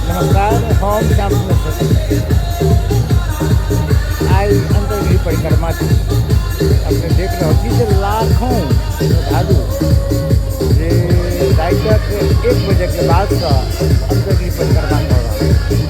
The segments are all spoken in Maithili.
नमस्कार, हम श्याम सुन्दर। आइ अंतर्गृह परिक्रमा छी। अपने देख रहल छी जे लाखों श्रद्धालु जे रातिक 1 बजेके बादसँ अंतर्गृह परिक्रमा कऽ रहल छै।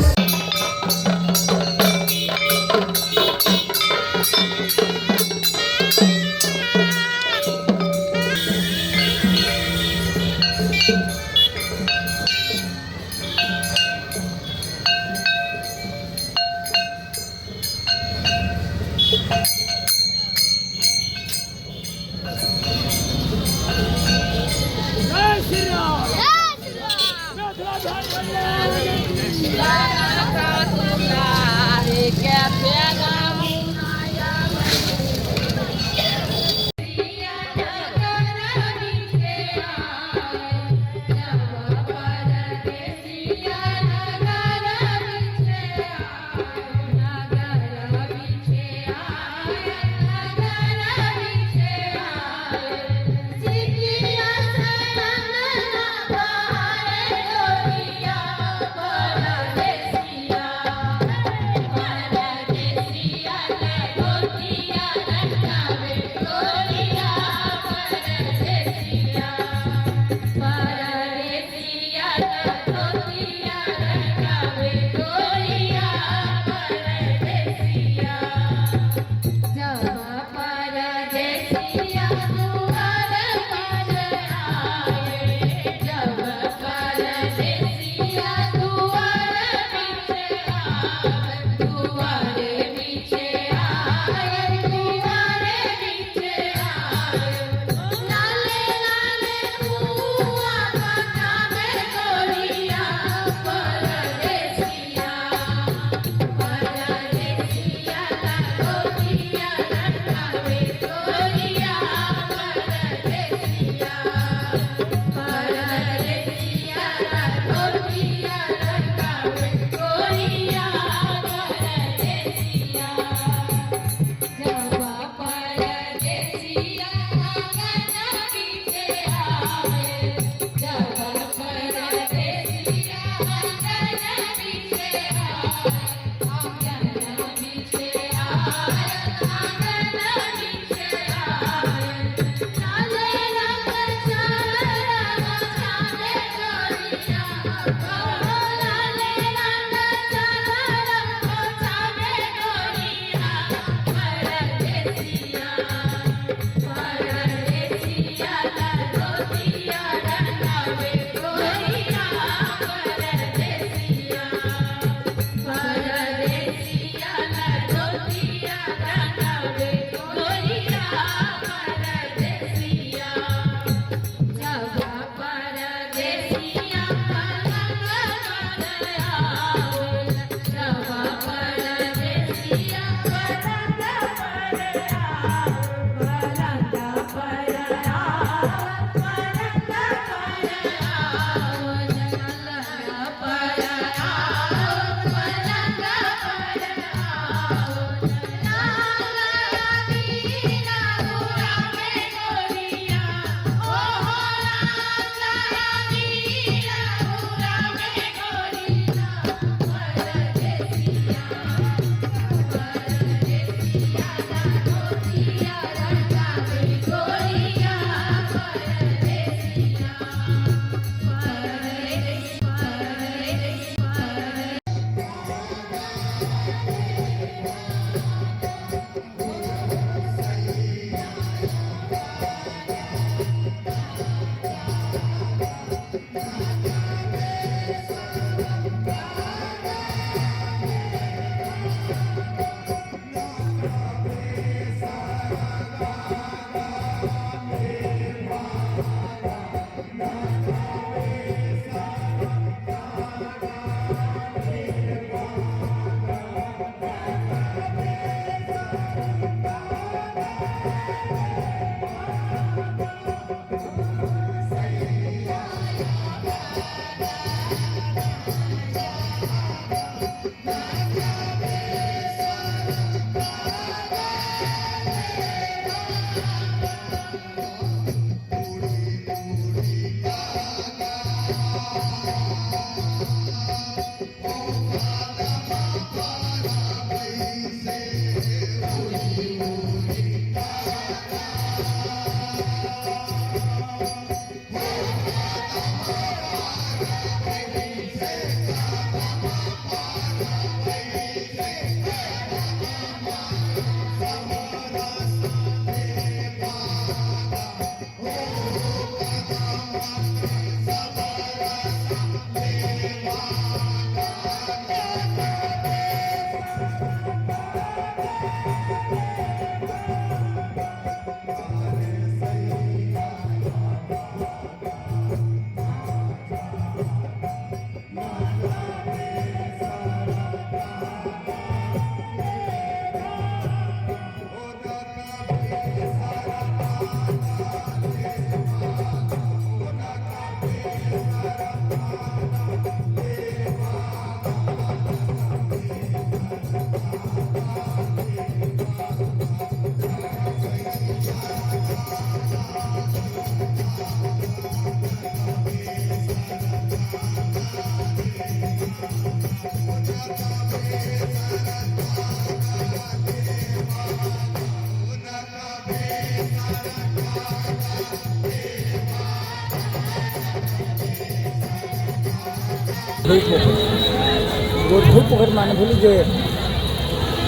गोरखो पोखरि माने भेलै जे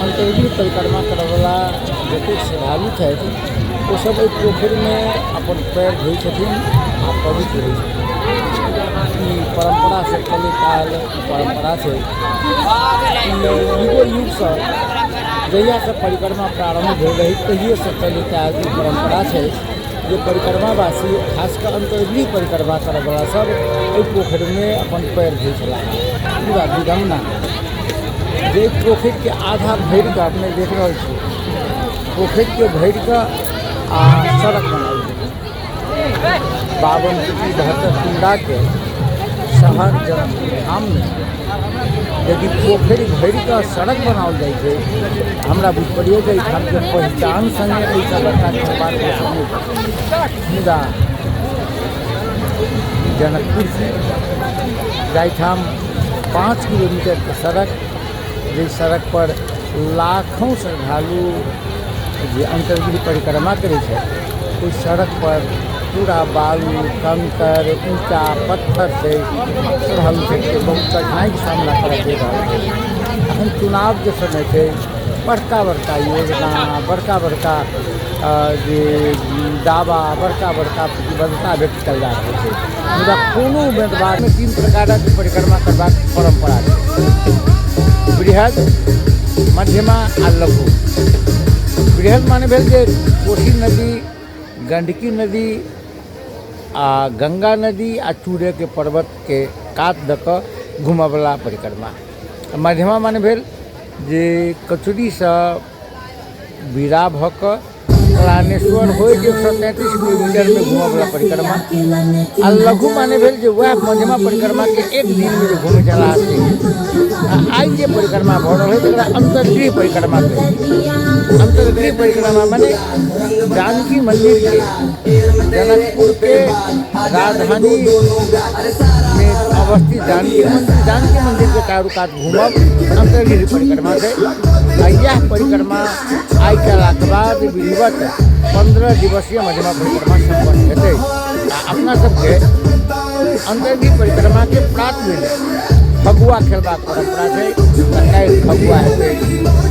अन्तर्गृह परिक्रमा करयवला जतेक श्रद्धालु छथि ओसभ एहि पोखरिमे अपन पएर धोइ छथिन आ पवित्र होइ छथिन। ई परम्परासँ चलैत आयल परम्परा छै। ई युगो युगसँ जहियासँ परिक्रमा प्रारम्भ भेल रहै तहिएसँ चलैत आयल ई परम्परा छै जे परिक्रमावासी खास कऽ अन्तर्गृह परिक्रमा करयवला सभ एहि पोखरिमे अपन पएर धोइ छलाह। पूरा विडम्बना जे पोखरिके आधा भरि कऽ अपने देख रहल छी, पोखरिके भरि कऽ आ सड़क बनाओल गेल। 52 कुटी 72 कुण्डाके शहर जनकपुर धाममे यदि पोखरि भरि कऽ सड़क बनाओल जाइ छै, हमरा बुझि पड़ैए जे एहिठामके पहिचान सङ्गे एहिसँ बड़का खिलवाड़ दोसर नहि भऽ सकैए। मुदा जनकपुर छै जाहिठाम 5 किलोमीटरके सड़क, जाहि सड़कपर लाखों श्रद्धालु जे अन्तर्गृह परिक्रमा करै छथि, ओहि सड़कपर पूरा बालू कंकड़ ईंटा पत्थर छै। श्रद्धालु सबके बहुत कठिनाइके सामना करऽ पड़ि रहल छै। अखन चुनावके समय छै, बड़का बड़का योजना, बड़का बड़का जे दावा, बड़का बड़का प्रतिबद्धता व्यक्त कयल जा रहल छै, मुदा कोनो उम्मीदवारमे 3 प्रकारक परिक्रमा करबाक परम्परा छै, बृहद, मध्यमा आ लघु। बृहद माने भेल जे कोसी नदी, गंडकी नदी आ गंगा नदी आ चूड़ेके पर्वतके कात दऽ कऽ घूमऽवला परिक्रमा। मध्यमा माने भेल जे कचुरीसँ विदा भऽ कऽ प्राणेश्वर होइत 133 किलोमीटरमे घूमऽवला परिक्रमा। आ लघु माने भेल जे वएह मध्यमा परिक्रमाके एक दिनमे जे घूमै छलाह से। आ आइ जे परिक्रमा भऽ रहल है तकरा अन्तर्गृह परिक्रमा कहै छै। अन्तर्गृह परिक्रमा माने जानकी मन्दिरके जनकपुरके राजधानी मे अवस्थित जानकी मन्दिर, जानकी मन्दिरके चारू कात घूमब अन्तर्गृह परिक्रमा छै। आ इएह परिक्रमा आइ कयलाके बाद विधिवत 15 दिवसीय मध्यमा परिक्रमा सम्पन्न हेतै। आ अपना सबके अन्तर्गृह परिक्रमाके प्रात भेले फगुआ खेलबाक परम्परा छै, तऽ काल्हि फगुआ हेतै।